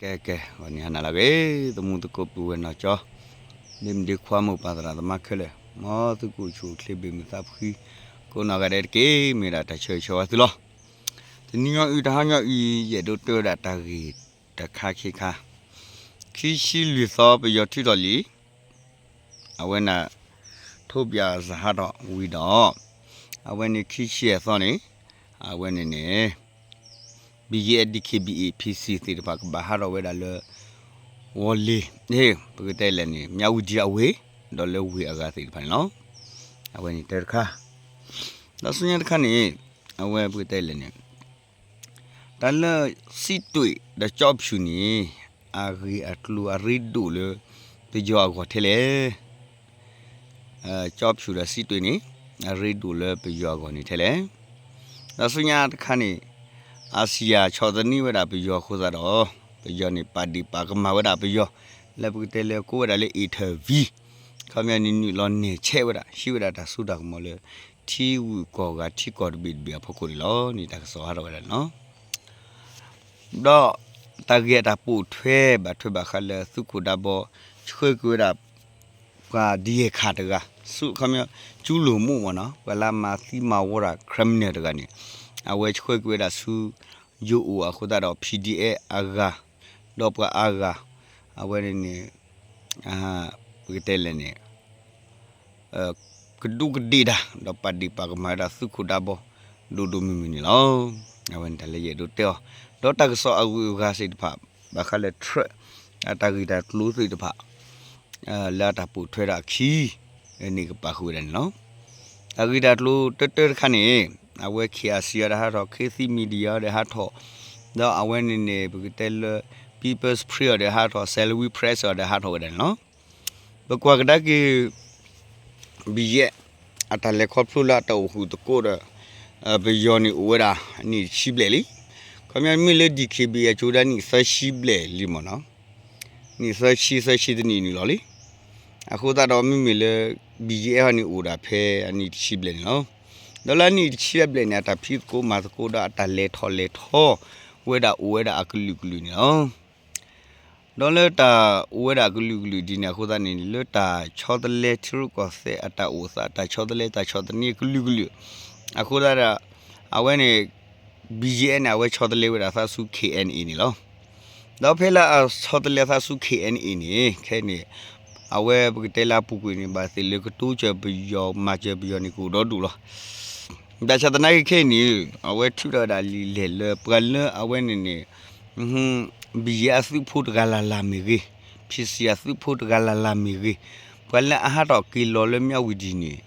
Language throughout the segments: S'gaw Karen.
ကဲ ကဲ ဂီၤနံၤဟါနၤလၢအဂ့ၤ သမူသကိးပုၢ်ဝဲၢ်နီၢ်ကၠီ ဒ့မုၣ်ဒ့ခွါ မိၢ်ပၢ်သရၣ်သမါခဲလၢာ် မ်သုကအိၣ်ဆူၣ်အိၣ်ချ့ ဘၣ်မုာ်သးဖှံကိးနီၢ်ဂၤဒဲးတက့ၢ်. မ့ၢ်ဒၣ်တၢ်ဆၢဂ့ၤဆၢဝါသုလီၤ. တနံၤညါအံၤ တဟါညါအံၤ ယအဲၣ်ဒိးတဲဝဲဒၣ်တၢ်ဂ့ၢ်တခါခံခါ, ခံဆံလွံၢ်သီ ပယီၤထုးထီၣ်လံာ် အဝဲန့ၣ် ထိးပၠးစၢ်ဟးထီၣ်ဝံၤဒီး အဝဲန့ၣ်ခံဆံယဲၢ်သီန့ၣ် အဝဲန့ၣ်န့ၣ် BGF, DKBA, PC သ့ၣ်တဖၣ် ကဘၣ်ဟးထီၣ်ဝဲဒၣ်လၢ ဝီၤလ့ၤ ပကတဲလဲၣ်န့ၣ် မၠးဝတံၤအဝ့ၢ် ဒီးလၢဝ့ၢ်အဂၤသ့ၣ်တဖၣ်န့ၣ်လီၤ. အဝဲန့ၣ်တၢတခါ, ဒီးဆူညါတခါန့ၣ် အဝဲပကတဲလဲၣ်န့ၣ် တၢ်လၢ စံးတွ့ၣ် ဒီးကၠီဖၠူၣ်န့ၣ် အဂ့ၢ်အကျိၤအရ့ဒိၣ်လၢ ပယီၤအဂီၢ်ထဲလဲၣ်. ကၠီဖၠူၣ်ဒီးစံးတွ့ၣ်န့ၣ် အရ့ဒိၣ်လၢပယီၤအဂီၢ်န့ၣ်ထဲလဲၣ်. ဒီးဆူညါတခါန့ၣ် အါစံယၤဆီၣ်သနံးဝဲဒၣ်ပယီၤအဃိသတးဒီး ပယီၤန့ၣ် ပာ်ဒ့ၣ်ပာ်ကမၣ်ဝဲဒၣ်ပယီၤ လၢပကတဲလၢကိးဝဲဒၣ်လၢ interview ခီပညီန့ၣ် နုာ်လီၤနဲၣ်ဆဲးဝဲဒၣ် ဟံးဝဲဒၣ်တၢ်စိတၢ်ကမီၤလၢ ထံဂုၤကီၢ်ဂၤထံကီၢ်တဘ့ၣ်တဘ့ၣ်အဖီခိၣ်န့ၣ်လီၤ. န့ၣ်တၢ်ကစီၣ်ဟးထီၣ်ဝဲဒၣ်န့ၣ်လီၤ. ဒီးတၢ်ဂ့ၢ်အတၢ်ပိာ်ထွဲဘၣ်ထွဲဘၣ်ဃးလၢသုးခိၣ်ဒးဘီ ဆှၢက့ၤဝဲဒၣ် ပှၤဒ်ယဲၢ်ခၣ်တဂၤ ဆူခီပညီ ကၠူလိာ်မူမ့ၢ်နီၤ ပှၤလၢအမၤသံမၤဝီတၢ် criminal တဂၤန့ၣ် အဝဲဆှၢက့ၤဝဲဒၣ်ဆူ ယိၤအိၣ်အဃိသတးဒီး PDF အဂၤ ဒီးပှၤအါဂၤ အဝဲန့ၣ်န့ၣ် ပကတဲလဲၣ်န့ၣ် ကဒူးကဒ့ၣ်တၢ် ဒီးပာ်ဒ့ၣ်ပာ်ကမၣ်ဝဲဒၣ်သုးခိၣ်ဒးဘီ ဒိၣ်ဒိၣ်မုၢ်မုၢ်န့ၣ်လီၤ. အဝဲန့ၣ်တၢ်လၢယအဲၣ်ဒိးတဲအီၤ ဒီးတၢ်ကစီၣ်အဂုၤအဂၤသ့ၣ်တဖၣ် ဘၣ်ဃးလၢ Trump အတၢ်ဂ့ၢ်တၢ်ကျိၤသ့ၣ်တဖၣ် လၢအတၢ်ပိာ်ထွဲဒၣ်အခံ န့ၣ်ကပာ်ဃုာ်ဝဲဒၣ်န့ၣ်လီၤ. တၢ်ဂ့ၢ်တၢ်ကျိၤတၢတၢတခါန့ၣ် အဝဲ KIC အီၤဒီးဟးထီၣ် Khit Thit Media အီၤဒီးဟးထီၣ် ဒီးအဝဲန့ၣ်န့ၣ် ပကတဲလၢ People's Spring အီၤဒီးဟးထီၣ် Salween Press အီၤဒီးဟးထီၣ်ဝဲဒၣ်န့ၣ်လီၤ. ပကွၢ်ကဒါက့ၤ BGF အတၢ်လဲၤခီဖျိလၢအတၢ်အိၣ်ဃုာ်သကိးဒီး ပယီၤန့ၣ်အိၣ်ဝဲဒၣ် နံၣ်တဆံဘျဲၣ်လံ. ခီပညီမ့ၢ်လၢ DKBA အကၠိဒၣ်နံၣ်သၢဆံဘျဲၣ်လံမ့ၢ်နီၤ နံၣ်သၢဆံ သၢဆံတနံၣ်န့ၣ်လီၤလံ. အဃိသတးဒီးမ့မ့ၢ်လၢ BGF န့ၣ်အိၣ်ဒၣ်ဖဲအနံၣ်တဆံဘျဲၣ်န့ၣ်လီၤ. ဒီးလၢအနံၣ်တဆံဘျဲၣ်န့ၣ် အတၢ်ဖံးသကိးမၤသကိးဒီးအတၢ်လဲၤထီၣ်လဲၤထီ ဝဲဒၣ်အိၣ်ဝဲဒၣ်အကလုာ်ကလုာ်န့ၣ်လီၤ. ဒီးလၢတၢ်အိၣ်ဝဲဒၣ်အကလုာ်ကလုာ်ဒ်န့ၣ်အဃိသတးန့ၣ် လၢတၢ်ဆီတလဲထံရူၢ်ကီၢ်သဲးအတၢ်အိၣ်သး တၢ်ဆီတလဲတၢ်ဆီၣ်သနံးအကလုာ်ကလုာ် အဃိသတးဒီး အဝဲန့ၣ် BGF န့ၣ် အဝဲဆီတလဲဝဲဒၣ်သးဆူ KNA န့ၣ်လီၤ. ဒီးဖဲလၢအဆီတလဲသးဆူ KNA န့ၣ် ခဲအံၤန့ၣ် အဝဲပကတဲလၢအပူၤကွံာ်န့ၣ် ဘၣ်သ့ၣ်လၢကတိၤစၢၤပယီၤမၤစၢၤပယီၤန့ၣ် ကအိၣ်ဒီဒူၣ်လီၤ. ဘၣ်ဆၣ်သနာ်က့ခဲအံၤန့ၣ် အဝဲထုးထီၣ်ဝဲဒၣ်လံာ်လဲၢ်လၢပှၤလၢအဝဲန့ၣ်န့ၣ် BGF အသုးဖိတဂၤလၢ်လၢ်မ့ၢ်ဂ့ၤ, PC အသုးဖိတဂၤလၢ်လၢ်မ့ၢ်ဂ့ၤ, ပှၤလၢအဟးထီၣ်က့ၤလီၤလၢမၠးဝတံၤန့ၣ်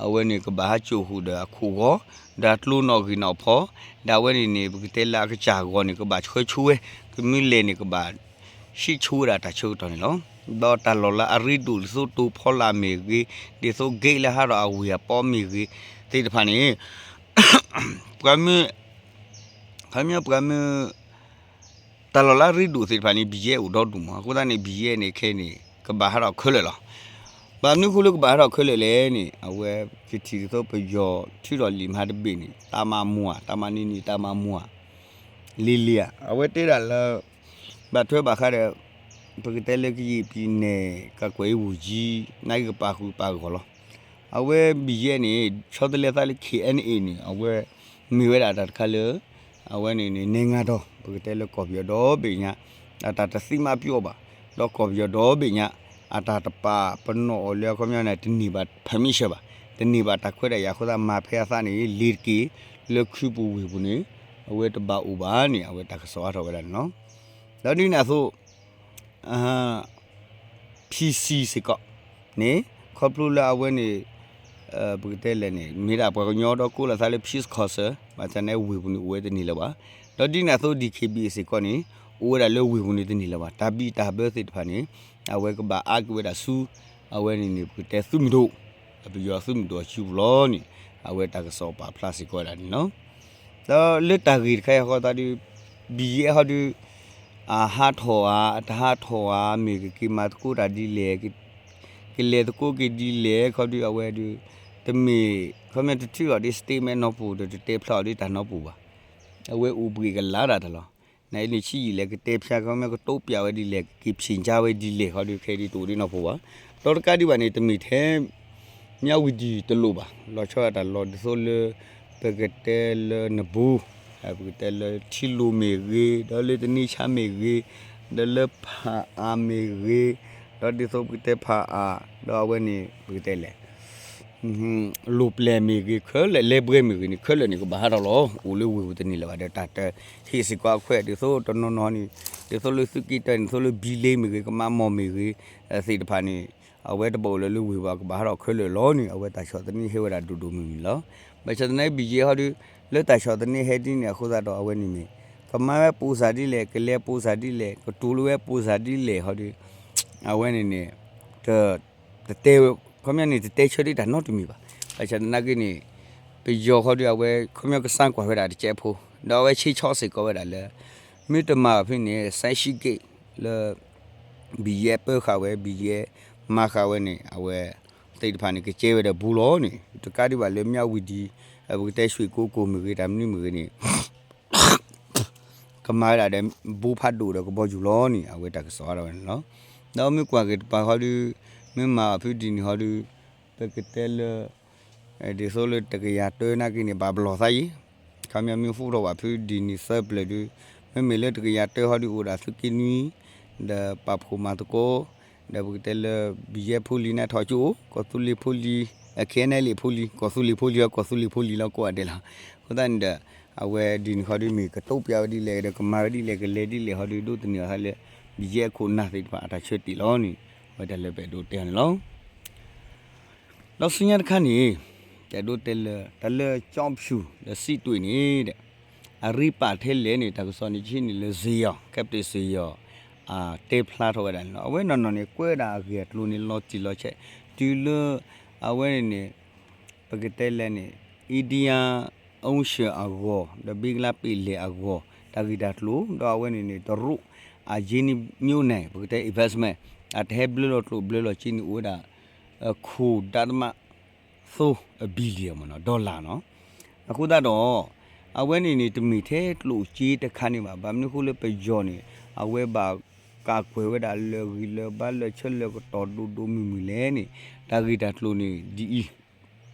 အဝဲန့ၣ်ကဘၣ်ဟးကၠိၣ်ဃုာ်ဒီးအခိၣ်ဂီၤ ဒီးအကျိနီၣ်ဂံၢ်နီၣ်ဖီ, ဒီးအဝဲန့ၣ်န့ၣ် ပကတဲလၢအကစၢ်ဂီၤန့ၣ် ကဘၣ်ဆှၢဆိဝဲ, ကမ့ၢ်လဲၤန့ၣ် ကဘၣ်ဟံးဆိဝဲဒၣ်တၢ်ဆၢကတီၢ်န့ၣ်လီၤ. ဒီးတၢ်လီၢ်လၢအရ့ဒိၣ်ဒ်သိးတိၤဖီလာ်မ့ၢ်ဂ့ၤ, ဒ်သိး gate လၢဟးထီၣ်အဝ့ၢ်အပီမ့ၢ်ဂ့ၤ သ့ၣ်တဖၣ်န့ၣ် ပှၤမ့ၢ် ခီပညီပှၤမ့ၢ် တၢ်လီၢ်လၢအရ့ဒိၣ်သ့ၣ်တဖၣ်န့ၣ် BGF အိၣ်ဒီဒူၣ်မး. အဃိသတးန့ၣ် BGF န့ၣ်ခဲအံၤန့ၣ် ကဘၣ်ဟးထီၣ်ခဲလၢာ်လီၤ. ဘၣ်မနုၤအဃိလၢကဘၣ်ဟးထီၣ်ခဲလၢာ်လဲၣ်န့ၣ် အဝဲကထံၣ်ဒ်သိးပယီၤထုးထီၣ်လံာ်မဟါတဘ့ၣ်န့ၣ် တၢ်မၤမူဧါ, တၢ်မၤနံၤနံၤ တၢ်မၤမူဧါ လံၤလံၤဧါ. အဝဲတဲဒၣ်လၢ ဘၣ်ထွဲဘၣ်ဃးဒီး ပကတဲလၢကယံာ်ပံၤနဲၣ် ကကွဲးအူကၠံ နာ်က့ကပာ်ဃုာ်ပာ်ဂီၢ်လီၤ. အဝဲ BGF န့ၣ် ဆီတလဲသးလၢ KNA န့ၣ် အဝဲမ့ၢ်ဝဲဒၣ်တၢ်တခါလၢ အဝဲန့ၣ်န့ၣ် နဲငါဒီး ပကတဲလၢကီၢ်ပယီၤဒီဘ့ၣ်ညါ အတၢ်တသံမးပျီဘၣ်, ဒီးကီၢ်ပယီၤဒီဘ့ၣ်ညါ အတၢ်တပာ်ပနီၣ်အီၤလၢအခီပညီန့ၣ် တန့ၢ်ဘၣ် permission ဘၣ်, တန့ၢ်ဘၣ်တၢ်ခွဲးတၢ်ယာ်အဃိသတး မၤဖဲအသးန့ၣ် လ့ၤတက့ၢ် လၢခုပူၤဝ့ၢ်ပူၤန့ၣ် အဝဲတဘၣ်အိၣ်ဘၣ်န့ၣ် အဝဲတၢ်ကစီၣ်ဟးထီၣ်ဝဲဒၣ်န့ၣ်လီၤ. ဒီးဒ်န့ၣ်အသိး PC စ့ၢ်ကီးန့ၣ် ခီဖျိလၢအဝဲန့ၣ် ပကတဲလဲၣ်န့ၣ် မ့ၢ်ဒၣ်ပှၤကညီဒီးကိးလီၤသးလၢ Peace Council ဘၣ်ဆၣ်န့ၣ် ဝ့ၢ်ပူၤန့ၣ်အိၣ်ဝဲတန့ၢ်လၢၤဘၣ်. ဒီးဒ်န့ၣ်အသိး DKBA စ့ၢ်ကီးန့ၣ် အိၣ်ဝဲဒၣ်လၢဝ့ၢ်ပူၤန့ၣ်တန့ၢ်လၢၤဘၣ်. တၢ်ဘံၣ်တၢ်ဘၢသ့ၣ်တဖၣ်န့ၣ် အဝဲကဘၣ်အါက့ၤဝဲဒၣ်ဆူ အဝဲန့ၣ်န့ၣ် ပကတဲသုးမုၢ်ဒိၣ် ပယီၤသုးမုၢ်ဒိၣ်အစုပူၤလီၤန့ၣ် အဝဲတၢ်ကစီၣ်ပာ်ဖျါစ့ၢ်ကီးဝဲဒၣ်န့ၣ်လီၤ. ဒီးလၢတၢ်ဂ့ၢ်တခါအံၤအဃိသတးဒီး BGF ဟီဒီး အဟးထီၣ်ဧါ အတဟးထီၣ်ဧါ မ့ၢ်ကက့ၤမၤသကိးတၢ်ဒ်လဲၣ်, ကလဲၤသကိးက့ၤဒ်လဲၣ် ခီဒီးအဝဲဒီး တမ့ၢ် ခီပညီတထုးအီၤဒီး statement နီၢ်ပူၤဒီး တတဲဖျါအီၤဒီးတၢ်နီၢ်ပူၤဘၣ်. အဝဲအိၣ်ဘှံးကလာ်ဒၣ်တၢ်လီၤ. နအံၤန့ၣ်ဆံးယံာ်လဲၣ် ကတဲဖျါ ခီပညီ ကတိပျးဝဲဒ်လဲၣ် ကက့ၤဖျ့ၣ်ကၠါဝဲဒ်လဲၣ် ဟီဒုး ခဲအံၤဒ်တအိၣ်ဒ်နီၢ်ဖိဘၣ်. ဒီးတကးဒံးဘၣ်န့ၣ် တမ့ၢ်ထဲ မၠၣ်ဝံၤဒံးတလိၣ်ဘၣ် လီၤဆီဒၣ်တၢ်လီၢ် ဒ်သိးလၢ ပကတဲလၢနဘူး ပကတဲလၢထံလူၤမ့ၢ်ဂ့ၤ ဒီးလၢတနံၣ်ဆါမ့ၢ်ဂ့ၤ ဒီးလၢဖၣ်အါမ့ၢ်ဂ့ၤ ဒီးဒ်သိးပကတဲဖၣ်အါ ဒီးအဝဲန့ၣ် ပကတဲလဲၣ် လိၤပျဲၢ်မ့ၢ်ဂ့ၤ ခဲလၢာ် လဲဘှဲမ့ၢ်ဂ့ၤန့ၣ် ခဲလၢာ်န့ၣ် ကဘၣ်ဟးထီၣ်လီၤ အိၣ်လၢဝ့ၢ်ပူၤတန့ၢ်လၢၤဘၣ်ဒီး တၢ်တဟ့ၣ်စ့ၢ်ကီးအခွဲး ဒ်သိးတနီၤနီၤန့ၣ် ဒ်သိးလၢသုးက့တၢၢ်န့ၣ် ဒ်သိးလၢဘံလ့မ့ၢ်ဂ့ၤ ကမးမီၢ်မ့ၢ်ဂ့ၤ သ့ၣ်တဖၣ်န့ၣ် အဝဲတဘၣ်အိၣ်လၢၤလၢဝ့ၢ်ဘၣ် ကဘၣ်ဟးထီၣ်ခဲလၢာ်လီၤန့ၣ် အဝဲတၢ်ဆီၣ်သနံးဟဲဝဲဒၣ်ဒိၣ်ဒိၣ်မုၢ်မုၢ်လီၤ. ဘၣ်ဆၣ်သနာ်က့ ဘံၣ်ယဲၢ်ဟီဒုး လၢတၢ်ဆီၣ်သနံးဟဲဒ်န့ၣ်အဃိသတးဒီး အဝဲန့ၣ်မ့ၢ် ကမၤဝဲပိစၢ်ဒ်လဲၣ် ကလဲၤပိစၢ်ဒ်လဲၣ် ကတူၢ်လိာ်ဝဲပိစၢ်ဒ်လဲၣ်ဟီဒုး အဝဲန့ၣ်န့ၣ် တတဲဝဲ ခီပညီန့ၣ် တတဲဆၢဒ်တၢ်နီတမံၤဘၣ်. ဘၣ်ဆၣ်သနာ်က့န့ၣ် ပယီၤဃီဒုး အဝဲခီပညီကစၢ်ကွၢ်ဝဲဒၣ်တကဲးဖိ ဒီးအဝဲဆ့ဆီစ့ၢ်ကီးဝဲဒၣ်လၢ မ့ၢ်တမၤအီၤဖဲန့ၣ် စဲးဆံက့ၣ်လၢ ဘံၣ်ယဲၢ်ပၢဃာ်ဝဲ ဘံၣ်ယဲၢ်မၤဃာ်ဝဲန့ၣ် အဝဲသ့ၣ်တဖၣ်န့ၣ် ကကဲဝဲဒီးဘူးလီၤန့ၣ် တကးဒံးဘၣ်လၢမၠၣ်ဝံၤဒံး ပကတဲရွှ့ၣ်ကိကိၣ်မ့ၢ်ဂ့ၤ တၢ်မနုၤမ့ၢ်ဂ့ၤန့ၣ် ကမၤဝဲဒၣ်ဒီး ဘူးဖးဒိၣ်ဒီးကဘီယူၤလီၤန့ၣ် အဝဲတၢ်ကစီၣ်အါထီၣ်ဝဲန့ၣ်လီၤ. ဒီးမ့ၢ်ကွၢ်က့ၤတပၤဃီဒုး မ့ၢ်မၤအီၤဖုဒ်န့ၣ်ဃီဒုး ပကတဲလၢ ဒ်သိးလၢတကယၤတၢနာ်က့န့ၣ် ဘၣ်ဘျီၣ်သးယံၤ ခီပညီမ့ၢ်ဟူထီၣ်ဘၣ်ဖုဒ်န့ၣ်သၢပျၢၤဒုး မ့မ့ၢ်လၢတကယၤတၢဟီဒုးအိၣ်ဒၣ်သုးက့နွံ ဒီးပာ်ဖှိၣ်မၤသကိး ဒီးပကတဲလၢ ဘံၣ်ယဲၢ်ဖိလံၤ နထီၣ်ကၠိအိၣ် ကီၢ်သူလ့ၤဖိလံၤ ခဲအံၤန့ၣ်လံာ်ဖိလံၤ ကီၢ်သူလ့ၤဖိလံၤအီၤ ကီၢ်သူလ့ၤဖိလံၤလီၤ ကိးဂၤဒဲးလီၤ. အဃိသတးန့ၣ်ဒီး အဝဲဒ်န့ၣ်ဃီဒုးမ့ၢ်ကတိပျးဝဲဒ်လဲၣ်ဒီး ကမၤဝဲဒ်လဲၣ် ကလဲၤဒ်လဲၣ်ဟီဒုး ဒိးသန့ၤအီၤသးလၢ ဘံၣ်ယဲၢ်အခိၣ်နၢ်သ့ၣ်တဖၣ်အတၢ်ဆၢတဲာ်လီၤန့ၣ် အဝဲတၢ်လၢပအဲၣ်ဒိးတဲအီၤန့ၣ်လီၤ. ဒီးဆူညါတခါန့ၣ် တအဲၣ်ဒိးတဲလၢ တၢ်လၢကၠီဖၠူၣ် ဒီးစံးတွ့ၣ်န့ၣ်ဒီး အရ့ပာ်ထဲလဲၣ်န့ၣ် တၢ်ကစီၣ်န့ၣ်ဆ့န့ၣ်လၢ စ့ယီၤ Captain စ့ယီၤ တဲဖျါထီၣ်ဝဲဒၣ်န့ၣ်လီၤ. အဝဲနီၢ်နီၢ်န့ၣ် ကွဲးဒၣ်အဂ့ၢ်အကျိၤန့ၣ် လီၤတံၢ်လီၤဆဲး တုၤလၢ အဝဲန့ၣ်န့ၣ် ပကတဲလဲၣ်န့ၣ် Indian Ocean အဂီၢ် ဒီးဘ့ကလါပ့ၤလဲၣ်အဂီၢ် တၢ်ဂ့ၢ်တၢ်ကျိၤ ဒီးအဝဲန့ၣ်န့ၣ် တရူး အရင်းနှီးမြှုပ်နှံ ပကတဲ investment အတဟဲဘျၢလီၤကျိၣ်ဘျၢလီၤစ့န့ၣ် အိၣ်ဝဲဒၣ် ခိၣ်ဒၣ်တမး သိ billion မ့ၢ်နီၤ dollar နီၤ. အဃိသတးဒီး အဝဲန့ၣ်န့ၣ် တမ့ၢ်ထဲကျိၣ်စ့တခါန့ၣ်ဘၣ်. ဘၣ်မနုၤအဃိလၢပယီၤန့ၣ် အဝဲဘၣ်ကးကွဲးဝဲဒၣ်လၢဂံၢ်လၢဘါလၢဆၢလၢကတီၢ်ဒိၣ်ဒိၣ်မုၢ်မုၢ်လဲၣ်န့ၣ် တၢ်ဂ့ၢ်တၢ်ကျိၤန့ၣ်ဒ်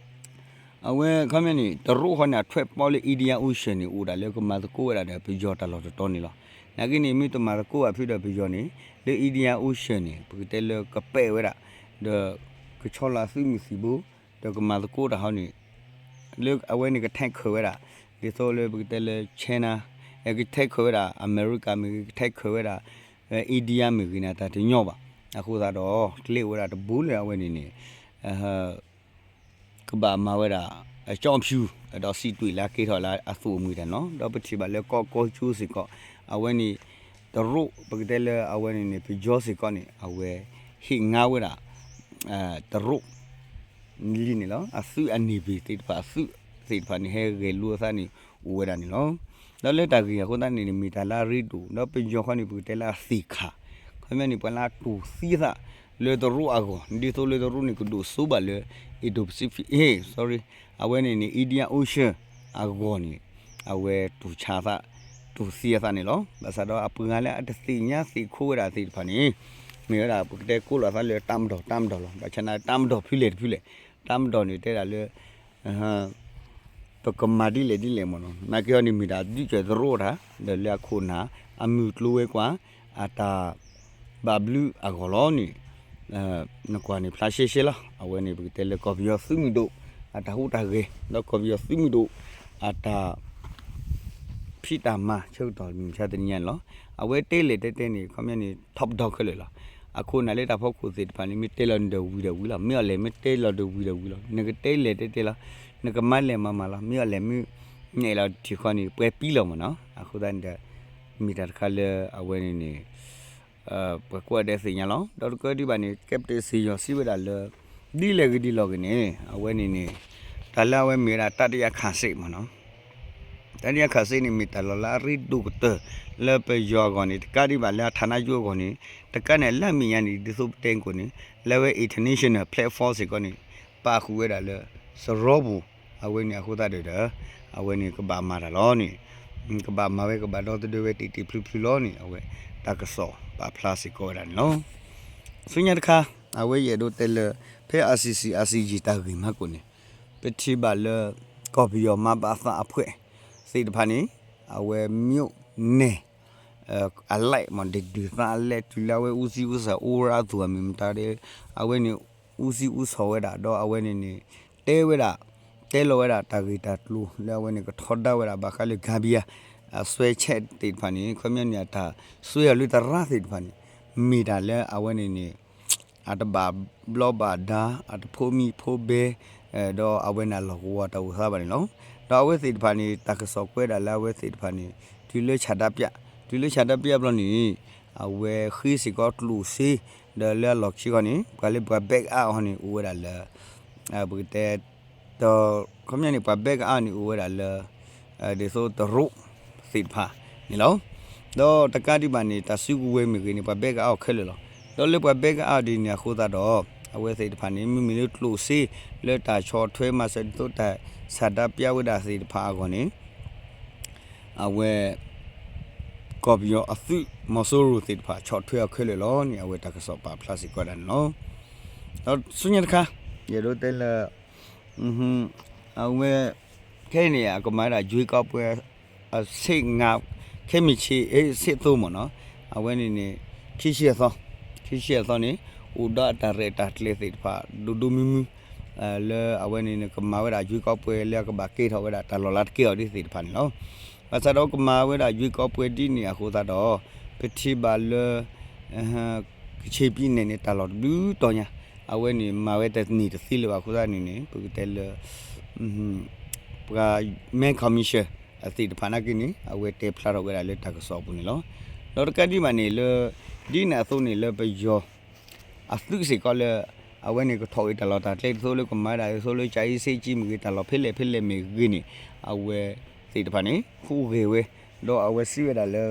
အံၤ အဝဲခီပညီန့ၣ် တရူးဃီန့ၣ် အထွဲပီလၢ Indian Ocean န့ၣ် အိၣ်ဒၣ်လၢကမၤသကိးဝဲဒၣ်ဒီးပယီၤတၢ်လီၢ်တတီၤန့ၣ်လီၤ. နာ်က့န့ၣ် မ့ၢ်တမၤသကိးဘၣ်ဖုဒီးပယီၤန့ၣ် လၢ Indian Ocean န့ၣ် ပကတဲလၢကပဲာ်ဝဲဒၣ် ဒီးကဆီလီၤသုးမုၢ်သံၣ်ဘိ ဒီးကမၤသကိးတၢ်ဟီန့ၣ် လၢအဝဲန့ၣ်ကထဲးခၢးဝဲဒၣ် ဒ်သိးလၢပကတဲလၢ China ကထဲးခၢးဝဲဒၣ် အမဲရကၤမ့ၢ်ဂ့ၤ ကထဲးခၢးဝဲဒၣ် India မ့ၢ်ဂ့ၤန့ၣ် တၢ်တညီဘၣ်. အဃိသတးဒီး ကျဲအိၣ်ဝဲဒၣ်တဘိလၢအဝဲန့ၣ်န့ၣ် ကဘၣ်မၤဝဲဒၣ် ကၠီဖၠူၣ် ဒီးစံးတွ့ၣ်လၢအကဲထီၣ်လၢအသူၣ်အမုာ်တၢ်နီၤ ဒီးပထံၣ်ဘၣ်လၢကီၢ်ကီၢ်ကၠိစ့ၢ်ကီး အဝဲန့ၣ် တရူး ပကတဲလၢအဝဲန့ၣ်န့ၣ် ပယီၤစ့ၢ်ကီးန့ၣ် အဝဲဟ့ၣ်ငါဝဲဒၣ် တရူး လံန့ၣ်လီၤ. အသုးအန့ၢ်ဘ့ၣ်သ့ၣ်တဖၣ် အသုးသ့ၣ်တဖၣ်န့ၣ် ဟဲဂဲၤလိအသးန့ၣ် အိၣ်ဝဲဒၣ်န့ၣ်လီၤ. ဒီးလၢတၢ်ဂ့ၢ်အဃိသတးန့ၣ်န့ၣ် မ့ၢ်တၢ်လၢအရ့ဒိၣ် ဒီးပယီၤဃီန့ၣ် ပကတဲလၢအသ့ၣ်ခၣ် ခီပညီန့ၣ် ပှၤလၢအတူၢ်သံအသးလၢတရူးအဂီၢ် ဒ်သိးလၢတရူးန့ၣ် ကဒိၣ်စိဘၣ်လၢ Indo-Pacific ဟ့ၣ် sorry အဝဲန့ၣ်န့ၣ် Indian Ocean အဂီၢ်န့ၣ် အဝဲတူၢ်ဆါအသး တူၢ်သံအသးန့ၣ်လီၤ. ဘၣ်ဆၣ်ဒီးအပှၤလၢအတသ့ၣ်ညါသ့ၣ်ခိးဝဲဒၣ်သ့ၣ်တဖၣ်န့ၣ် မ့ၢ်ဝဲဒၣ်ပကတဲကိးလီၤသးလၢတၢ်မၤဒီး တၢ်မၤဒီးလီၤ. ဘၣ်ဆၣ်န့ၣ် တၢ်မၤဒီးဖဲလဲၣ်တဖဲလဲၣ် တၢ်မၤဒီးန့ၣ်တဲဒၣ်လၢ ပကမၤဒ်လဲၣ်ဒ်လဲၣ်မ့ၢ်နီၤ နာ်က့ဟီန့ၣ်မ့ၢ်ဒၣ်ဒုးစၢၤတရူးတၢ် ဒီးလၢအခိၣ်နၢ် အမုၢ်ကျိၤဝဲၤကွာ် အတၢ်ဘၣ်ဘျုးအဂီၢ်လီၤန့ၣ် နကွၢ်န့ၣ်ဖျါရှဲရှဲလီၤ. အဝဲန့ၣ်ပကတဲလၢကီၢ်ပယီၤသုးမုၢ်ဒိၣ် အတၢ်ဟူးတၢ်ဂဲၤ ဒီးကီၢ်ပယီၤသုးမုၢ်ဒိၣ် အတၢ် ဖံးတၢ်မၤဆၢကတီၢ်မုၢ်မဆါတနံၤညါန့ၣ်လီၤ. အဝဲတဲလဲၣ်တဲတဲန့ၣ် ခီပညီန့ၣ် top dog ခဲလၢာ်လီၤ. အခိၣ်နၢ်လၢတၢ်ဖီခိၣ်သ့ၣ်တဖၣ်န့ၣ် မ့ၢ်တဲလီၤနဒီးဝံၤဒီးဝံၤလီၤ. မ့ၢ်အီၤလဲၣ် မ့ၢ်တဲလီၤဒီးဝံၤဒီးဝံၤလီၤ. နကတဲလဲၣ်တဲတဲလီၤ. နကမၤလဲၣ်မၤမၤလီၤ. မ့ၢ်အီၤလဲၣ်မ့ၢ် နဲၣ်လီၤထံၣ်ဃီန့ၣ် ပှဲၤပံလီၤမ့ၢ်နီၤ. အဃိသတးန့ၣ်ဒီး မ့ၢ်တၢ်တခါလၢအဝဲန့ၣ်န့ၣ် ပှၤကိးဂၤဒဲးသ့ၣ်ညါလီၤ. ဒီးတကးဒံးဘၣ်န့ၣ် Captain စ့ယီၤစံးဝဲဒၣ်လၢ ဒ်လဲၣ်ဂ့ၤဒ်လဲၣ်ဂ့ၤန့ၣ် အဝဲန့ၣ်န့ၣ် တၢ်လၢအဝဲမ့ၢ်ဝဲဒၣ် တတိယခၢၣ်စ့ၣ်မ့ၢ်နီၤ. တတိယခၢၣ်စ့ၣ်န့ၣ် မ့ၢ်တၢ်လီၢ်လၢအရ့ဒိၣ်ကတၢၢ် လၢပယီၤအဂီၢ်န့ၣ် တကးဒံးဘၣ်လၢအဌာနချုပ်အဂီၢ်န့ၣ် တကးန့ၣ် လၢအမဲာ်ညါန့ၣ် ဒ်သိးပတဲကိၣ်န့ၣ် လၢအဝဲ international platform စ့ၢ်ကီးန့ၣ် ပာ်ဃုာ်ဝဲဒၣ်လၢ စရီပူၤ အဝဲန့ၣ်အဃိသတးဒီး အဝဲန့ၣ်ကဘၣ်မၤတၢ်လီၤန့ၣ် ကဘၣ်မၤဝဲကဘၣ်ဒီသဒၢဝဲတ့ၢ်တ့ၢ်ဖျုဖျုလီၤန့ၣ် အဝဲတၢ်ကစီၣ်ပာ်ဖျါစ့ၢ်ကီးဝဲဒၣ်န့ၣ်လီၤ. ဆူညါတခါ အဝဲယအဲၣ်ဒိးတဲလၢ ဖဲ ICC ICJ တၢ်ဂ့ၢ်မၤကိၣ်န့ၣ် ပထံၣ်ဘၣ်လၢ ကီၢ်ပယီၤမၤဘၣ်သးအဖှဲးသ့ၣ်တဖၣ်န့ၣ် အဝဲ မြို့နယ် အလိုက်မ့ၢ် ဒုးသးအလဲတုၤလၢအဝဲအူစံအူဆၣ်အိၣ်ရအသူၣ်အမ့ၢ်မတၤဒီး အဝဲန့ၣ် အူစံအူဆၣ်ဝဲဒၣ် ဒီးအဝဲန့ၣ်န့ၣ် တဲဝဲဒၣ် တဲလီၤဝဲဒၣ်တၢ်ဂ့ၢ်တၢ်ကျိၤလၢအဝဲန့ၣ်ကထီဒါဝဲဒၣ်ဘၣ်ဃးလၢ Gambia အစွဲချက်သ့ၣ်တဖၣ်န့ၣ် ခီပညီန့ၣ် အတၢ်စွဲအီၤလၢတရါသ့ၣ်တဖၣ်န့ၣ် မ့ၢ်တၢ်လၢအဝဲန့ၣ်န့ၣ် အတဘၣ်ဘျီဘၣ်ဒါ အတဖိးမံဖိးဘဲ ဒီးအဝဲန့ၣ်အလီၢ်ကဝီၤတၢ်အိၣ်သးဘၣ်န့ၣ်လီၤ. ဒီးအဝဲသ့ၣ်တဖၣ်န့ၣ် တၢ်ကစီၣ်ကွဲးဒၣ်လၢအဝဲသ့ၣ်တဖၣ်န့ၣ် တုၤလၢဆန္ဒပြ, တုၤလၢဆန္ဒပြဘျီန့ၣ် အဝဲဃ့စ့ၢ်ကီးကျိၣ်စ့ ဒီးလၢအလီၢ်ခံခီန့ၣ် ပှၤလၢပှၤ back up အီၤန့ၣ် အိၣ်ဝဲဒၣ်လၢ ပကတဲ ဒီး ခီပညီန့ၣ် ပှၤ back up အီၤန့ၣ် အိၣ်ဝဲဒၣ်လၢ ဒ်သိးတရူးသ့ၣ်တဖၣ်န့ၣ်လီၤ. ဒီးတကးဒံးဘၣ်န့ၣ် တၢ်စုကဝဲၤမ့ၢ်ဂ့ၤန့ၣ် ပှၤ back up အီၤခဲလၢာ်လီၤ. ဒီးလၢပှၤ back up အီၤဒ်န့ၣ်အဃိသတးဒီး အဝဲသ့ၣ်တဖၣ်န့ၣ် မ့မ့ၢ်လၢကျိၣ်စ့ လၢတၢ်ဆီၣ်ထွဲမၤစၢၤဒ်သိးတၢ်ဆန္ဒပြဝဲဒၣ်သ့ၣ်တဖၣ်အဂီၢ်န့ၣ် အဝဲ ကီၢ်ပယီၤအသုး မီၤစိရိၤသ့ၣ်တဖၣ်ဆီၣ်ထွဲအီၤခဲလၢာ်လီၤန့ၣ် အဝဲတၢ်ကစီၣ်ပာ်ဖျါစ့ၢ်ကီးဒၣ်န့ၣ်လီၤ. ဒီးဆူညါတခါ ယအဲၣ်ဒိးတဲလၢ အဝဲ ခဲအံၤန့ၣ် အကမၤဝဲဒၣ် ရွေးကောက်ပွဲ အဆင့်ငါး ခဲမုၢ်ဆ့ အဆင့်သုံးမ့ၢ်နီၤ အဝဲန့ၣ်န့ၣ် ခံဆံအသီ ခံဆံအသီန့ၣ် အိၣ်ဒီးအတၢ်ရဲၣ်တၢ်ကျဲၤသ့ၣ်တဖၣ် ဒိၣ်ဒိၣ်မုၢ်မုၢ် လၢအဝဲန့ၣ်န့ၣ် ကမၤဝဲဒၣ် ရွေးကောက်ပွဲ လၢအကဘၣ်ကဲထီၣ်ဝဲဒၣ်တၢ်လီၤလးတကဲအီၤဒ်သ့ၣ်တဖၣ်န့ၣ်လီၤ. ဘၣ်ဆၣ်ဒီးကမၤဝဲဒၣ် ရွေးကောက်ပွဲ ဒ်န့ၣ်အဃိသတးဒီး ပထံၣ်ဘၣ်လၢ ကချ့ၣ်ပံနဲၣ်န့ၣ် တၢ်လီၢ်တဘျုးတီၤညါ အဝဲန့ၣ် မၤဝဲတန့ၢ်တသ့လၢၤဘၣ်အဃိသတးန့ၣ်န့ၣ် ပကတဲလၢ ပှၤ မဲ commission အသ့ၣ်တဖၣ်နာ်က့န့ၣ် အဝဲတဲဖျါထီၣ်ဝဲဒၣ်လၢတၢ်ကစီၣ်အပူၤန့ၣ်လီၤ. ဒီးတကးဒံးဘၣ်န့ၣ်လၢ ဒ်န့ၣ်အသိးန့ၣ်လၢပယီၤ အသုးစ့ၢ်ကီးလၢ အဝဲန့ၣ်ကထီၣ်ဂ့ၤတၢ်လီၢ်တၢ်ကျဲ ဒ်သိးလၢကမၤဝဲဒၣ် ဒ်သိးလၢ ကၠၤအ့စ့ကၠံ မ့ၢ်ဂ့ၤ တၢ်လီၢ်ဖဲလဲၣ်ဖဲလဲၣ်မ့ၢ်ဂ့ၤန့ၣ် အဝဲသ့ၣ်တဖၣ်န့ၣ် ဟူးဂဲၤဝဲ ဒီးအဝဲစံးဝဲဒၣ်လၢ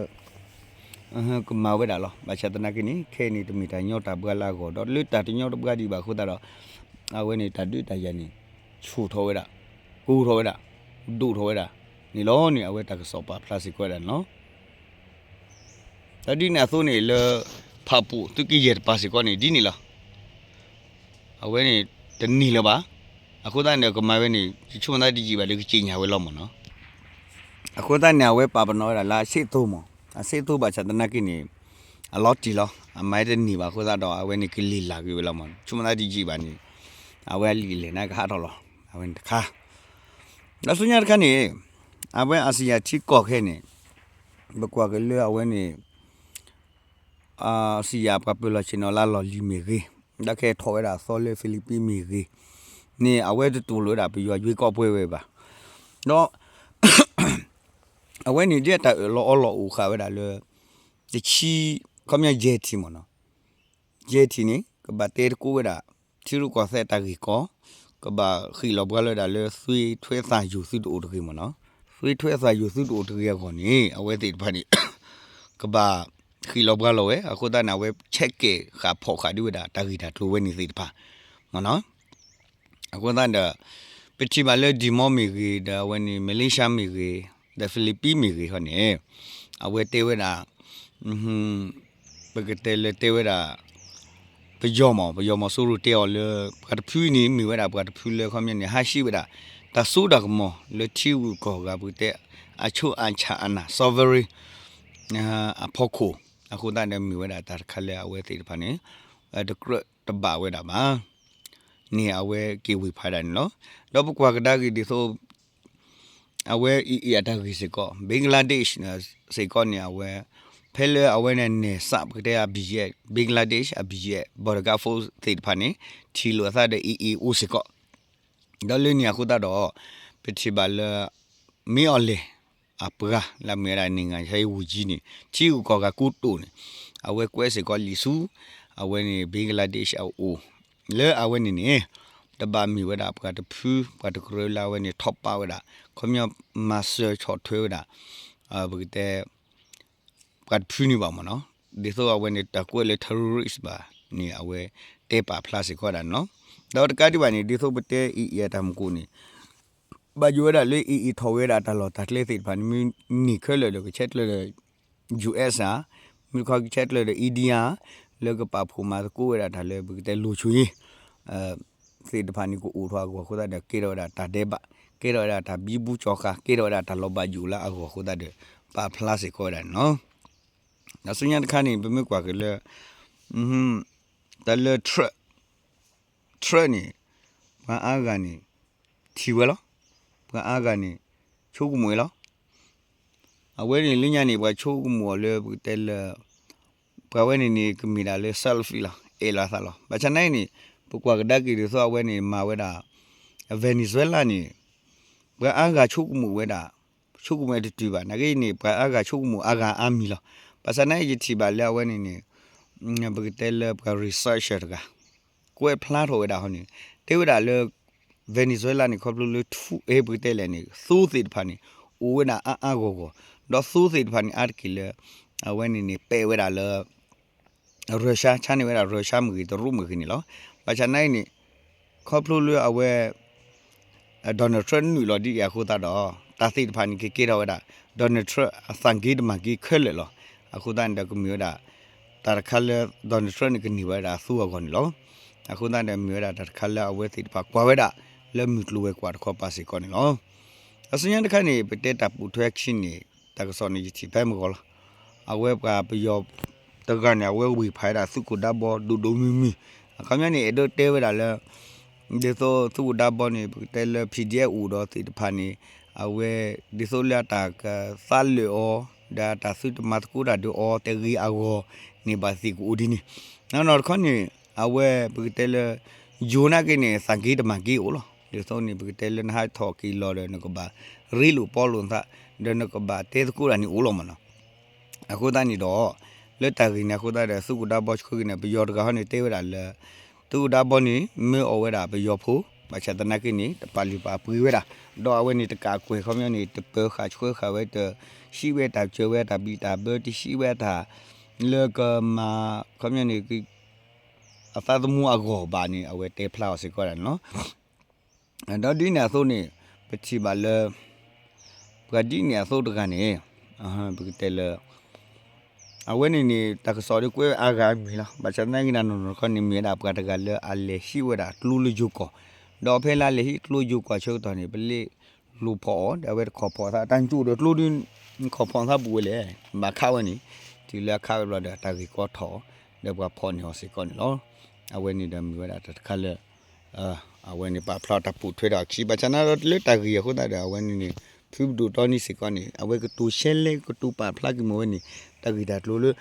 ကမၤဝဲဒၣ်လီၤ. ဘၣ်ဆၣ်သနာ်က့န့ၣ် ခဲအံၤန့ၣ် တမ့ၢ်တၢ်ညီတၢ်ဘှါလၢအဂီၢ် ဒီးလၢတၢ်တညီတဘှါဒံးဘၣ်အဃိသတးဒီး အဝဲန့ၣ်တၢ်ဒုးတၢ်ယၤန့ၣ် ဆူၣ်ထီၣ်ဝဲဒၣ် ကိၢ်ထီၣ်ဝဲဒၣ် ဒိၣ်ထီၣ်ဝဲဒၣ်န့ၣ်လီၤန့ၣ် အဝဲတၢ်ကစီၣ်ပာ်ဖျါစ့ၢ်ကီးဝဲဒၣ်န့ၣ်လီၤ. ဒီးဒ်န့ၣ်အသိးန့ၣ်လၢ ဖၣ်ပူၣ်သုးက့ယဲၢ်တပၤစ့ၢ်ကီးန့ၣ် ဒ်န့ၣ်လီၤ. အဝဲန့ၣ် တန့ၢ်လၢၤဘၣ်. အဃိသတးန့ၣ် ကမၤဝဲန့ၣ် ယဆိကမိၣ်သးတယံာ်ဘၣ်ဒီး ကစံၣ်ညါဝဲလီၤမ့ၢ်နီၤ. အဃိသတးန့ၣ် အဝဲပာ်ပနီၣ်ဝဲဒၣ်လၢအဆ့ၣ်သိမ့ၢ် အဆ့ၣ်သိဘၣ်ဆၣ်သနာ်က့န့ၣ် အလီၤတံၢ်လီၤ အမၤတန့ၢ်ဘၣ်အဃိသတးဒီး အဝဲန့ၣ်ကလံၤလၢ်က့ၤဝဲလီၤမ့ၢ် ဆိကမိၣ်သးတယံာ်ဘၣ်န့ၣ် အဝဲအလံာ်အလဲၢ်န့ၣ်ကဟးထီၣ်လီၤ အဝဲန့ၣ်တခါ ဒီးဆူညါတခါန့ၣ် အဝဲအစံယၤထံကီၢ်ခဲအံၤန့ၣ် ပကွၢ်က့ၤလၢအဝဲန့ၣ် အစံယၤပှၤပၢၤလီၢ်ဆ့ၣ်နီၤလၢအလီၢ်လံၤမ့ၢ်ဂ့ၤ, ဒီးခဲအံၤထီၣ်ဝဲဒၣ်အသီလၢ Philippines မ့ၢ်ဂ့ၤ, န့ၣ် အဝဲတတူၢ်လိာ်ဝဲဒၣ်ပယီၤ ရွေးကောက်ပွဲ ဝဲဘၣ်. ဒီး အဝဲန့ၣ်ဒ်အတၢ်အၢၣ်လီၤအီလီၤအိၣ်ဃာ်ဝဲဒၣ်လၢ တဆံ ခီပညီ ယဲၢ်ထံၣ်မ့ၢ်နီၤ ယဲၢ်ထံၣ်န့ၣ် ကဘၣ်တဲသကိးဝဲဒၣ် ထံရူၢ်ကီၢ်သဲးတၢ်ဂ့ၢ်ကီ, ကဘၣ်ဃ့ၢ်လီၤဘှါလီၤဝဲဒၣ်လၢ သွေးထွက်သံယိုသုတအိၣ်တဂ့ၤမ့ၢ်နီၤ, သွေးထွက်သံယိုသုတအိၣ်တဂ့ၤအဂီၢ်န့ၣ် အဝဲသ့ၣ်တဖၣ်န့ၣ် ကဘၣ်ဃ့ၢ်လီၤဘှါလီၤဝဲ အဃိသတးန့ၣ် အဝဲဆဲးကဲးဃာ်ဖီၣ်ဃာ်ဒံးဝဲဒၣ် တၢ်ဂ့ၢ်တၢ်ကျိၤဝဲန့ၣ်သ့ၣ်တဖၣ်မ့ၢ်နီၤ. အဃိသတးဒီး ပထံၣ်ဘၣ်လၢ Timor မ့ၢ်ဂ့ၤ ဒီးအဝဲန့ၣ် Malaysia မ့ၢ်ဂ့ၤ ဒီး Philippines မ့ၢ်ဂ့ၤခီန့ၣ် အဝဲတဲဝဲဒၣ် ပကတဲလၢတဲဝဲဒၣ် ပယီၤမ့ၢ် ပယီၤမီၤစိရိၤတဲအီၤလၢ ပှၤတဖုန့ၣ် မ့ၢ်ဝဲဒၣ်ပှၤတဖုလၢခီပညီန့ၣ် ဟးဟံးဝဲဒၣ် တၢ်စိတၢ်ကမီၤလၢထံဂုၤကီၢ်ဂၤ ပကတဲ အချုပ်အခြာအာဏာ sovereign အဖီခိၣ် အဃိသတးဒီးမ့ၢ်ဝဲဒၣ်တၢ်တခါလၢအဝဲသ့ၣ်တဖၣ်န့ၣ် တကြၢးတဘၣ်ဝဲဒၣ်ဘၣ် န့ၣ်အဝဲက့ၤဝ့ၤဖးဒၣ်န့ၣ်လီၤ. ဒီးပကွၢ်ကဒါက့ၤဒ်သိး အဝဲအံၤအံၤအတၢ်ဂ့ၢ်စ့ၢ်ကီး Bangladesh စ့ၢ်ကီးန့ၣ် အဝဲ ဖဲလၢအဝဲန့ၣ် နယ်စပ် ပကတဲ အဘံယဲၢ် Bangladesh အဘံယဲၢ် border guard force သ့ၣ်တဖၣ်န့ၣ် ထံၣ်လိာ်အသးဒီး အံၤအံၤအိၣ်စ့ၢ်ကီး ဒီးလၢန့ၣ်အဃိသတးဒီး ပထံၣ်ဘၣ်လၢ မ့ၢ်အီၤလဲၣ် အပှၤလၢအမ့ၢ်ဝဲဒၣ် နိုင်ငံခြားရေးဝန်ကြီး န့ၣ် ထံဂုၤကီၢ်ဂၤကိတိာ်န့ၣ် အဝဲကွဲးစ့ၢ်ကီးလံာ်ဆူ အဝဲန့ၣ် Bangladesh အအိၣ် လၢအဝဲန့ၣ်န့ၣ် တဘၣ်မ့ၢ်ဝဲဒၣ်ပှၤတဖု ပှၤတကရၢလၢအဝဲန့ၣ် ထောက်ပံ့ ဝဲဒၣ် ခီပညီမၤစၢၤဆီၣ်ထွဲဝဲဒၣ် ပကတဲ ပှၤတဖုန့ၣ်ဘၣ်မ့ၢ်နီၤ ဒ်သိးအဝဲန့ၣ်တၢ်ကွဲးလၢ terrorist ဘၣ်န့ၣ် အဝဲတဲပာ်ဖျါစ့ၢ်ကီးဒၣ်န့ၣ်လီၤ. ဒီးတကးဒံးဘၣ်န့ၣ် ဒ်သိးပတဲအံၤအံၤအတၢ်မူခိၣ်န့ၣ် ဘၣ်ယိၣ်ဝဲဒၣ်လၢ AA ထီၣ်ဝဲဒၣ်တၢ်လီၢ်တၢ်ကျဲသ့ၣ်တဖၣ်န့ၣ် မ့ၢ်န့ၢ်ခဲလၢာ်ဒီးကဆဲးကျၢဒီး ယူၢ်အ့ၣ်အါ, မ့ၢ်တခီကဆဲးကျၢဒီး India လၢကပာ်ဖှိၣ်မၤသကိးဝဲဒၣ်တၢ်လၢပကတဲလိၤဆိယ့ သ့ၣ်တဖၣ်န့ၣ် ကအိၣ်ထီၣ်အဂီၢ်အဃိသတးဒီး ကဲထီၣ်ဝဲဒၣ်တၢ်ဒဲးဘး, ကဲထီၣ်ဝဲဒၣ်တၢ်ဘံဘူကၠီဃာ်, ကဲထီၣ်ဝဲဒၣ်တၢ်လီၤဘၣ်ယိၣ်လၢအဂီၢ်အဃိသတးဒီး ပာ်ဖျါစ့ၢ်ကီးဝဲဒၣ်န့ၣ်လီၤ. ဒီးဆူညါတခါန့ၣ် ပမ့ၢ်ကွၢ်က့ၤလၢ တၢ်လၢ Trump န့ၣ် ပှၤအါဂၤန့ၣ် ထံၣ်ဝဲလီၤ. ပှၤအါဂၤန့ၣ် ဆိကမိၣ်ဝဲလီၤ. အဝဲန့ၣ်လၢညါန့ၣ် ပှၤဆိကမိၣ်အီၤလၢပကတဲလၢ ပှၤဝဲန့ၣ်န့ၣ် ကမ့ၢ်ဒၣ်လၢ selfie လီၤ, အဲၣ်လီၤအသးလီၤ. ဘၣ်ဆၣ်နာ်အံၤန့ၣ် ပကွၢ်ကဒါက့ၤဒ်သိးအဝဲန့ၣ် မၤဝဲဒၣ် Venezuela န့ၣ် ပှၤအါဂၤဆိကမိၣ်ဝဲဒၣ်, ဆိကမိၣ်ဝဲတတုၤဘၣ်. နာ်က့န့ၣ် ပှၤအါဂၤဆိကမိၣ်အါဂၤအါမံၤလီၤ. ဘၣ်ဆၣ်နာ်အံၤ ယထံၣ်ဘၣ်လၢအဝဲန့ၣ်န့ၣ် ပကတဲလၢပှၤ researcher တဂၤ ကွဲးဖျါထီၣ်ဝဲဒၣ်ဟီန့ၣ် တဲဝဲဒၣ်လၢ Venezuela န့ၣ် ခီဖျိလၢထူ အဲ ပကတဲလဲၣ်န့ၣ် သိသ့ၣ်တဖၣ်န့ၣ် အိၣ်ဝဲဒၣ်အါအါဂီၢ်ဂီၢ်, ဒီးသိသ့ၣ်တဖၣ်န့ၣ် အါတက့ၢ်လၢ အဝဲန့ၣ်န့ၣ် ပဲာ်ဝဲဒၣ်လၢ Russia, ဆါန့ၢ်ဝဲဒၣ် Russia မ့ၢ်ဂ့ၤ တရူးမ့ၢ်ဂ့ၤန့ၣ်လီၤ. ဘၣ်ဆၣ်နာ်အံၤန့ၣ် ခီဖျိလၢအဝဲ Donald Trump နုာ်လီၤဒ်အံၤအဃိသတးဒီး တၢ်သ့ၣ်တဖၣ်န့ၣ် ကကဲထီၣ်ဝဲဒၣ် Donald Trump အသးက့တမၤက့ခဲလၢာ်လီၤ. အဃိသတးန့ၣ်ဒီးကမ့ၢ်ဝဲဒၣ် တၢ်တခါလၢ Donald Trump န့ၣ် ကန့ၢ်ဝဲဒၣ်အသူအဂီၢ်န့ၣ်လီၤ. အဃိသတးဒီးမ့ၢ်ဝဲဒၣ်တၢ်တခါလၢအဝဲသ့ၣ်တဖၣ်ကွၢ်ဝဲဒၣ် လၢမုၢ်ကျိၤဝဲၤကွာ်တခီပၤစ့ၢ်ကီးန့ၣ်လီၤ. အဆူညါတခါန့ၣ် ပတဲတၢ်ပိာ်ထွဲခံန့ၣ် တၢ်ကစီၣ်န့ၣ် ယထံၣ်ဖဲမုၢ်ဂီၤလီၤ. အဝဲပှၤပယီၤတဂၤန့ၣ် အဝဲဝ့ၢ်ဖးဝဲဒၣ်သုးခိၣ်ဒါဘီဒိၣ်ဒိၣ်မုၢ်မုၢ်, အခီပညီန့ၣ် အဲၣ်ဒိးတဲဝဲဒၣ်လၢ ဒ်သိးသုးခိၣ်ဒါဘီန့ၣ် ပကတဲလၢ P D F အိၣ်ဒီးသ့ၣ်တဖၣ်န့ၣ် အဝဲ ဒ်သိးလၢအတၢ်ကသးလၢာ်အီၤ ဒီးအတၢ်သုတမၤသကိးတၢ်ဒီးအီၤတဂ့ၤအဂီၢ်န့ၣ် ဘၣ်သ့ၣ်ကအိၣ်ဒ်န့ၣ်, နီၢ်နီၢ်တခီန့ၣ် အဝဲပကတဲလၢ ယိၤနာ်က့န့ၣ် သးက့တမၤက့အိၣ်လီၤ. ဒ်သိးန့ၣ် ပကတဲလၢနဟးထီၣ်က့ၤလီၤဒီး နကဘၣ်ရ့လိာ်ပီလိာ်နသး ဒီးနကဘၣ်တဲသကိးတၢ်န့ၣ်အိၣ်လီၤမးနီၤ. အဃိသတးန့ၣ်ဒီး လၢတၢ်ဂ့ၢ်န့ၣ်အဃိသတးဒီး သုးခိၣ်ဒါဘီဆှၢက့ၤန့ၣ် ပယီၤတဂၤဟီန့ၣ်တဲဝဲဒၣ်လၢ သုးခိၣ်ဒါဘီန့ၣ် မၢအီၣ်ဝဲဒၣ်ပယီၤဖိ, ဘၣ်ဆၣ်သနာ်က့န့ၣ် တပာ်လုၢ်ပာ်ပှ့ၤဝဲဒၣ်, ဒီးအဝဲန့ၣ်တကးအကွဲၢ်ခီပညီန့ၣ် တပၢၤဃာ်ဆှၢဃာ်ဝဲ တဟံးဝဲတၢ်စၢၤဝဲတၢ်ဘံၣ်တၢ်ဘၢ တဟံးဝဲတၢ် လၢကမၤ ခီပညီန့ၣ် အသးသမူအဂီၢ်ဘၣ်န့ၣ် အဝဲတဲဖျါအီၤစ့ၢ်ကီးဒၣ်န့ၣ်လီၤ. ဒီးဒ်န့ၣ်အသိးန့ၣ် ပထံၣ်ဘၣ်လၢ ပှၤဒ်န့ၣ်အသိးတဂၤန့ၣ် ပကတဲလၢ အဝဲန့ၣ်န့ၣ် တၢ်ကစီၣ်ဒီးကွဲးဝဲအါဂၤအါမံၤလီၤ. ဘၣ်ဆၣ်သနာ်က့န့ၣ် နီၢ်နီၢ်တခီန့ၣ် မ့ၢ်ဝဲဒၣ်ပှၤတဂၤလၢအလဲၤဟံးဝဲဒၣ်ကျိလၢယိၤကီၢ်, ဒီးဖဲလၢအလဲၤဟံးကျိယိၤကီၢ်ဆၢကတီၢ်န့ၣ် ပလဲၤလူၤဖီၣ်အီၤ ဒီးအဝဲတခီၣ်ဖီၣ်သး တၢ်ကၠိၣ်ဒီးကျိဒုး ခီၣ်ဖီၣ်သးဘူးဝဲလဲၣ်, ဘၣ်ခးဝဲန့ၣ် တုၤလၢအခးဝဲဘျီဒီး တၢ်ဂ့ၢ်ကီထီၣ် ဒီးပှၤဖီၣ်န့ၢ်အီၤစ့ၢ်ကီးန့ၣ်လီၤ. အဝဲန့ၣ်ဒီးမ့ၢ်ဝဲဒၣ်တၢ်တခါလၢ အဝဲန့ၣ်ပာ်ဖျါတၢ်ပိာ်ထွဲဒီးအခံ ဘၣ်ဆၣ်နာ်ဒီးလၢတၢ်ဂ့ၢ်အဃိသတးဒီး အဝဲန့ၣ်န့ၣ် ဖုပဒိၣ်တီနံၤစ့ၢ်ကီးန့ၣ် အဝဲကတိၤရှဲလဲကတိၤပာ်ဖျါက့ၤမ့ၢ်ဝဲန့ၣ် တၢ်ဂ့ၢ်တၢ်ကျိၤလၢ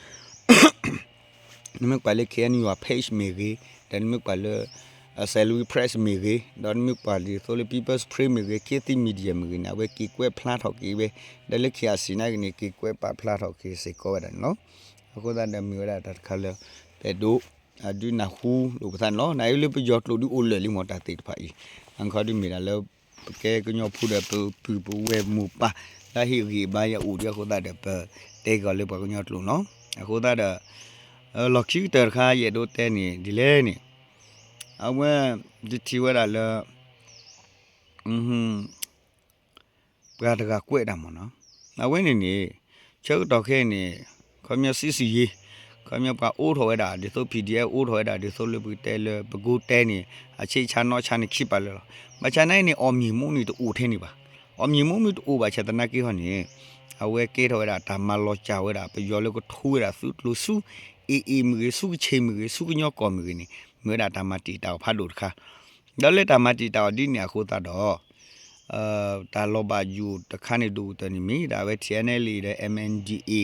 နမ့ၢ်ကွၢ်လၢ K N U အ page မ့ၢ်ဂ့ၤ, ဒီးနမ့ၢ်ကွၢ်လၢ Salween Press မ့ၢ်ဂ့ၤ, ဒီးနမ့ၢ်ကွၢ်ဒ်သိးလၢ People's Spring မ့ၢ်ဂ့ၤ, Khit Thit Media မ့ၢ်ဂ့ၤန့ၣ် အဝဲက့ၤကွဲးဖျါထီၣ်က့ၤဝဲ, ဒီးလၢ K R C နာ်က့န့ၣ် က့ၤကွဲးပာ်ဖျါထီၣ်က့ၤစ့ၢ်ကီးဝဲဒၣ်န့ၣ်လီၤ. အဃိသတးဒီးမ့ၢ်ဝဲဒၣ်တၢ်တခါလၢ ပအဲၣ်ဒိး ဒုးနၢ်ဟူလိာ်ပသးန့ၣ်လီၤ. နာ်အံၤလၢပယီၤကျိာ်ဒုးအိၣ်လၢာ်လံမ့ၢ်တၢ်သ့ၣ်တဖၣ်အံၤ, အခီဒုးမ့ၢ်ဒၣ်လၢ ပကဲကညီဖိဒီးပပုၢ်ပဝဲၢ်မိၢ်ပၢ် လၢဟ့ၣ်ဂံၢ်ဘါယအိၣ်ဒံးအဃိသတးဒီး ပတဲကီးလၢပှၤကညီကျိာ်န့ၣ်လီၤ. အဃိသတးဒီး လီၢ်ခံကတၢၢ်တခါ ယအဲၣ်ဒိးတဲန့ၣ်ဒ်လဲၣ်န့ၣ် အဝဲ ယထံၣ်ဝဲဒၣ်လၢ ပှၤတဂၤကွဲးတၢ်မ့ၢ်နီၤ, အဝဲန့ၣ်န့ၣ် ဆၢကတီၢ်ခဲအံၤန့ၣ် ခီပညီ စစ်ဆင်ရေး, ခီပညီပှၤအိးထီၣ်ဝဲဒၣ် ဒ်သိး P D F အိးထီၣ်ဝဲဒၣ် ဒ်သိးလၢပကတဲလၢ ပကိးတဲန့ၣ် အဆ့ဆါနီၢ်ဆါန့ၣ်ခံပာ်လၢာ်လီၤ. ဘၣ်ဆၣ်နာ်အံၤန့ၣ် အောင်မြင်မှုန့ၣ်တအိၣ်ထဲန့ၣ်ဘၣ်. အောင်မြင်မှုမ့ၢ်တအိၣ်ဘၣ်ဆၣ်သနာ်က့ဟီန့ၣ် အဝဲကဲထီၣ်ဝဲဒၣ်တၢ်မၤလီၤစၢ်ဝဲဒၣ် ပယီၤလၢကထိဝဲဒၣ်သုးကျိၤဆူ AA မ့ၢ်ဂ့ၤ, ဆူကချ့ၣ်မ့ၢ်ဂ့ၤ, ဆူကညီကီၢ်မ့ၢ်ဂ့ၤန့ၣ် မ့ၢ်ဝဲဒၣ်တၢ်မၤတံာ်တာ်အီၤဖးဒိၣ်တခါ ဒီးလၢတၢ်မၤတံာ်တာ်အီၤဒ်န့ၣ်အဃိသတးဒီး တၢ်လီၤဘၣ်ယိၣ်တခါန့ၣ်ဒိၣ်ကတၢၢ်န့ၣ်မ့ၢ်ဒၣ်ဝဲ T N L A ဒီး M N D A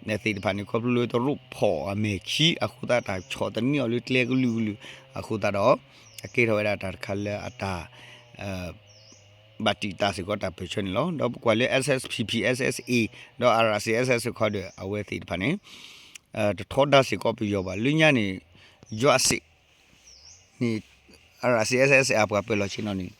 သ့ၣ်တဖၣ်န့ၣ် ခီဖျိလၢတရူးဖီၣ်အမဲာ်ခံအဃိသတး တၢ်ဆီၣ်သနံးအီၤလၢကျဲကလုာ်ကလုာ်အဃိသတးဒီး အကဲထီၣ်ဝဲဒၣ်တၢ်တခါလၢအတၢ် ဘၣ်တံာ်တာ်စ့ၢ်ကီးတၢ်ပၢၢ်ဆၢန့ၣ်လီၤ. ဒီးပကွၢ်လၢ S S P P S S A ဒီး R C S S စ့ၢ်ကီးဒီး အဝဲသ့ၣ်တဖၣ်န့ၣ် တထီဒါစ့ၢ်ကီးပယီၤဘၣ်. လၢညါန့ၣ် ယွၤစံးန့ၣ် R C S S အပှၤပၢၤလီၢ်ဆ့ၣ်နီၤန့ၣ်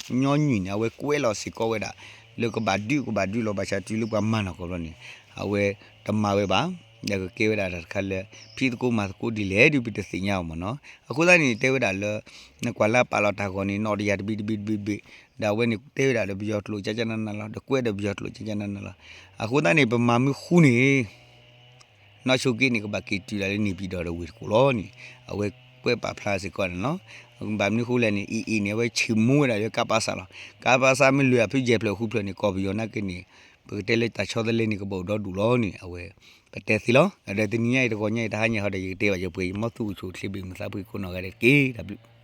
ညီနုၢ်န့ၣ် အဝဲကွဲးလီၤစ့ၢ်ကီးဝဲဒၣ် လၢကဘၣ်ဒုးကဘၣ်ဒုးလီၤ ဘၣ်ဆၣ်တုၤလၢပှၤမၤနီၢ်ကီၢ်ဘျီန့ၣ် အဝဲတမၤဝဲဘၣ် ဒီးကကဲဝဲဒၣ်တၢ်တခါလၢ ဖံးသကိးမၤသကိးဒ်လဲၣ်ဒ်ပတသ့ၣ်ညါအီၤမ့ၢ်နီၤ. အဃိသတးန့ၣ် တဲဝဲဒၣ်လၢ နကွၢ်လၢအပာ်လီၤတၢ်ဂီၤန့ၣ် နီၣ်တယၢ်တဘ့ၣ်တဘ့ၣ်တဘ့ၣ်တဘ့ၣ်, ဒီးအဝဲန့ၣ်တဲဝဲဒၣ်ဒီးပယီၤကျိာ်ကကနနလီၤ, ဒီးကွဲးဒီးပယီၤကျိာ်ကကနနလီၤ. အဃိသတးန့ၣ် ပမၤမ့ၢ်ဃူန့ၣ် နီၢ်ဆိက့န့ၣ် ကဘၣ်က့ၤတုၤဒၣ်လၢန့ၣ်ပံၤဒီးဝ့ၢ်တကူၣ်လီၤန့ၣ် အဝဲကွဲးပာ်ဖျါစ့ၢ်ကီးန့ၣ်လီၤ. ဘၣ်မနုၤဃိလဲၣ်န့ၣ် အံၤအံၤန့ၣ် အဝဲဆ့ၣ်မူဝဲဒၣ်လၢကပစၢ်လီၤ. ကပစၢ်မ့ၢ်လွံၢ်အဖုယဲၢ်ဖျၢၣ်ဃုဖျၢၣ်န့ၣ် ကီၢ်ပယီၤနာ်က့န့ၣ် ပကတဲလၢတၢ်ဆီတလဲန့ၣ် ကဘၣ်အိၣ်ဒီဒူၣ်လီၤန့ၣ် အဝဲ ပတဲသ့လီၤ. ဒီးတနံၤညါအံၤ တဂီၤညါအံၤ တဟါညါဟီဒီး ယကတဲဘၣ်ယပှဲၤ ယမီသူၣ်အိၣ်ဆူၣ်အိၣ်ချ့ဘၣ်မုာ်သးဖှံကိးနီၢ်ဂၤဒဲးတက့ၢ်. တၢ်ဘျုး